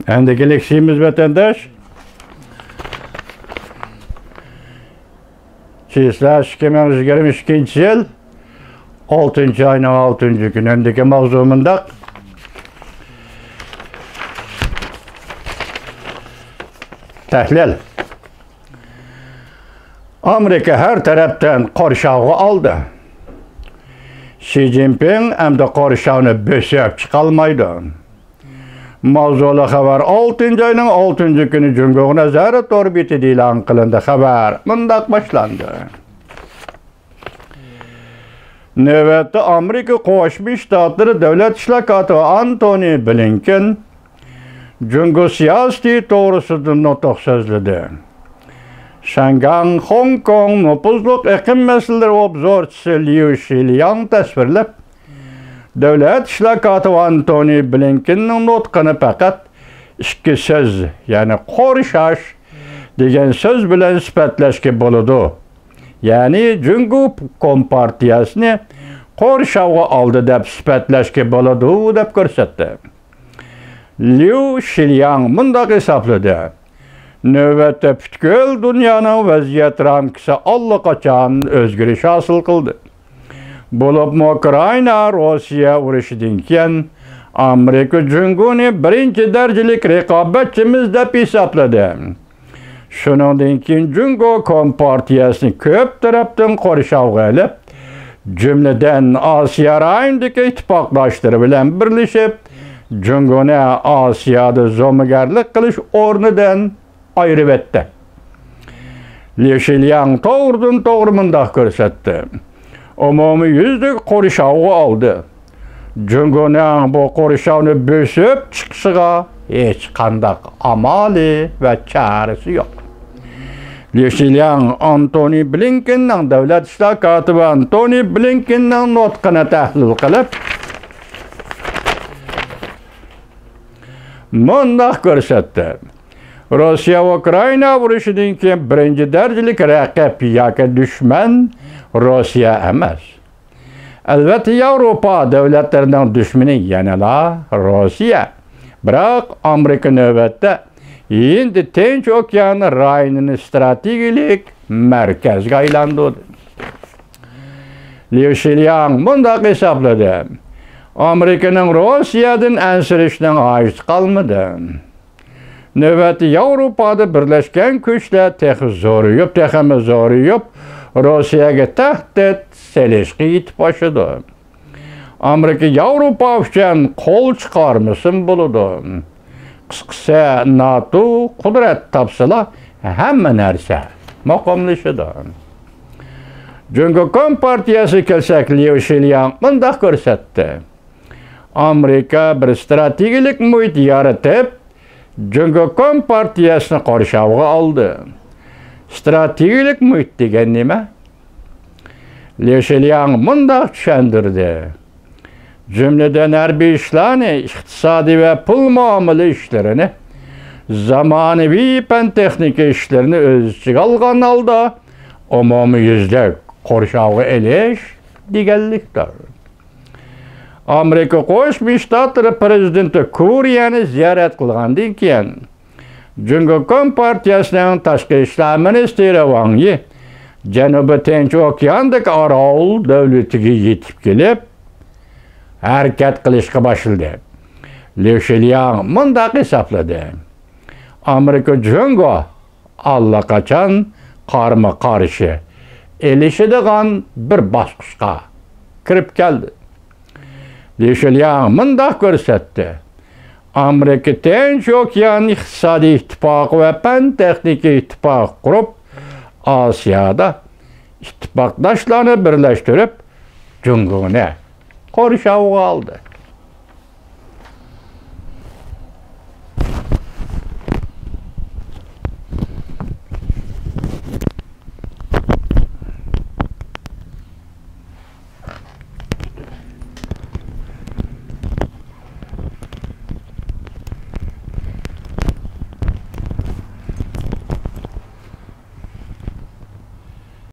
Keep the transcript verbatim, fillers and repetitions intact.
ئەمدىكى لېكسىيىمىز، ۋەتەنداش، چىسلا ئىككى مىڭ يىگىرمە ئىككىنچى يىل ئالتىنچى ئاينىڭ ئالتىنچى كۈنى. ئەمدىكى ماۋزۇ مۇنداق. تەھلىل. ئامېرىكا ھەر تەرەپتىن قورشاۋغا ئالدى. شى جىنپىڭ ئەمدى قورشاۋنى بۆسۈپ چىقالمايدۇ. ماۋزۇلۇق خەۋەر ئالتىنچى ئاينىڭ ئالتىنچى كۈنى جۇڭگو نەزەر تور بېتىدە ئېلان قىلىندى. خەۋەر مۇنداق باشلاندى. نۆۋەتتە ئامېرىكا قوشما شتاتلىرى دۆلەت ئىشلار كاتىپى ئانتونى بلىنكېن جۇڭگو سىياسىتى توغرىسىدا نۇتۇق سۆزلىدى. شياڭگاڭ، خوڭكوڭ نوپۇزلۇق ئېقىم مەسىلىلىرى ئوبزورچىسى ليۇ شىلياڭ تەسۋىرلەپ، دۆلەت ئىشلار كاتىپى ئانتونى بلىنكېننىڭ نۇتقىنى پەقەت ئىككى سۆز، يەنى قورشاش دېگەن سۆز بىلەن سۈپەتلەشكە بولىدۇ. يەنى جۇڭگو كومپارتىيەسىنى قورشاۋغا ئالدى دەپ سۈپەتلەشكە بولىدۇ، دەپ كۆرسەتتى. ليۇ شىلياڭ مۇنداق ھېسابلىدى: نۆۋەتتە پۈتكۈل دۇنيانىڭ ۋەزىيەت رامكىسى ئاللىقاچان ئۆزگىرىش ھاسىل قىلدى. بولۇپمۇ ئۇكرائىنا، روسىيە ئۇرۇشىدىن كېيىن ئامېرىكا جۇڭگونى بىرىنچى دەرىجىلىك رىقابەتچىمىز دەپ ھېسابلىدى. شۇنىڭدىن كېيىن جۇڭگو كومپارتىيەسىنى كۆپ تەرەپتىن قورشاۋغا ئېلىپ، جۈملىدىن ئاسىيا رايونىدىكى ئىتتىپاقداشلىرى بىلەن بىرلىشىپ، جۇڭگونى ئاسىيادا زومىگەرلىك قىلىش ئورنىدىن ئايرىۋەتتى. ليۇ شىلياڭ توغرىدىن توغرا مۇنداق كۆرسەتتى: ئومۇميۈزلۈك قورشاۋغا ئالدى. جۇڭگونىڭ بۇ قورشاۋنى بۆسۈپ چىقىشىغا ھېچقانداق ئامالى ۋە چارىسى يوق. ليۇ شىلياڭ ئانتونى بلىنكېننىڭ، دۆلەت ئىشلار كاتىپى ئانتونى بلىنكېننىڭ نۇتقىنى تەھلىل قىلىپ، مۇنداق كۆرسەتتى: روسىيە ئۇكرائىنا ئۇرۇشىدىن كېيىن بىرىنچى دەرىجىلىك رەقىب ياكى دۈشمەن روسىيە ئەمەس. ئەلۋەتتە، ياۋروپا دۆلەتلىرىنىڭ دۈشمىنى يەنىلا روسىيە. بىراق، ئامېرىكا نۆۋەتتە ھىندى تىنچ ئوكيان رايونىنى ئىستراتېگىيەلىك مەركەزگە ئايلاندۇردى. ليۇ شىلياڭ مۇنداق ھېسابلىدى: ئامېرىكىنىڭ روسىيەدىن ئەنسىرىشىنىڭ ھاجىتى قالمىدى. نۆۋەتتە ياۋروپادا بىرلەشكەن كۈچلەر تېخى زورىيىپ، تېخىمۇ زورىيىپ، روسىيەگە تەھدىت سېلىشقا يېتىپ ئاشىدۇ. ئامېرىكا ياۋروپا ئۈچۈن قول چىقارمىسىمۇ بولىدۇ. قىسقىسى، ناتو قۇدرەت تاپسىلا، ھەممە نەرسە مۇقىملىشىدۇ. جۇڭگو كومپارتىيەسىگە كەلسەك، ليۇ شىلياڭ مۇنداق كۆرسەتتى: ئامېرىكا بىر ئىستراتېگىيەلىك مۇھىت يارىتىپ، جۇڭگو كومپارتىيەسىنى قورشاۋغا ئالدى. ئىستراتېگىيەلىك مۇھىت دېگەن نېمە؟ ليۇ شىلياڭ مۇنداق چۈشەندۈردى: جۈملىدىن ھەربىي ئىشلارنى، ئىقتىسادىي ۋە پۇل مۇئامىلە ئىشلىرىنى، زامانىۋى پەن تېخنىكا ئىشلىرىنى ئۆز ئىچىگە ئالغان ھالدا ئومۇميۈزلۈك قورشاۋغا ئېلىش دېگەنلىكتۇر. ئامېرىكا قوشما شتاتلىرى پىرېزىدېنتى كورېيەنى زىيارەت قىلغاندىن كېيىن، جۇڭگو كومپارتىيەسىنىڭ تاشقى ئىشلار مىنىستىرى ۋاڭ يى جەنۇبىي تىنچ ئوكياندىكى ئارال دۆلىتىگە يېتىپ كېلىپ، ھەرىكەت قىلىشقا باشلىدى. ليۇ شىلياڭ مۇنداق ھېسابلىدى: ئامېرىكا جۇڭگو ئاللىقاچان قارمۇ قارشى ئېلىشىدىغان بىر باسقۇچقا كىرىپ كەلدى. ليۇ شىلياڭ مۇنداق كۆرسەتتى: ئامېرىكا تىنچ ئوكيان ئىقتىسادىي ئىتتىپاقى ۋە پەن تېخنىكا ئىتتىپاقى قۇرۇپ، ئاسىيادا ئىتتىپاقداشلارنى بىرلەشتۈرۈپ، جۇڭگونى قورشاۋغا ئالدى.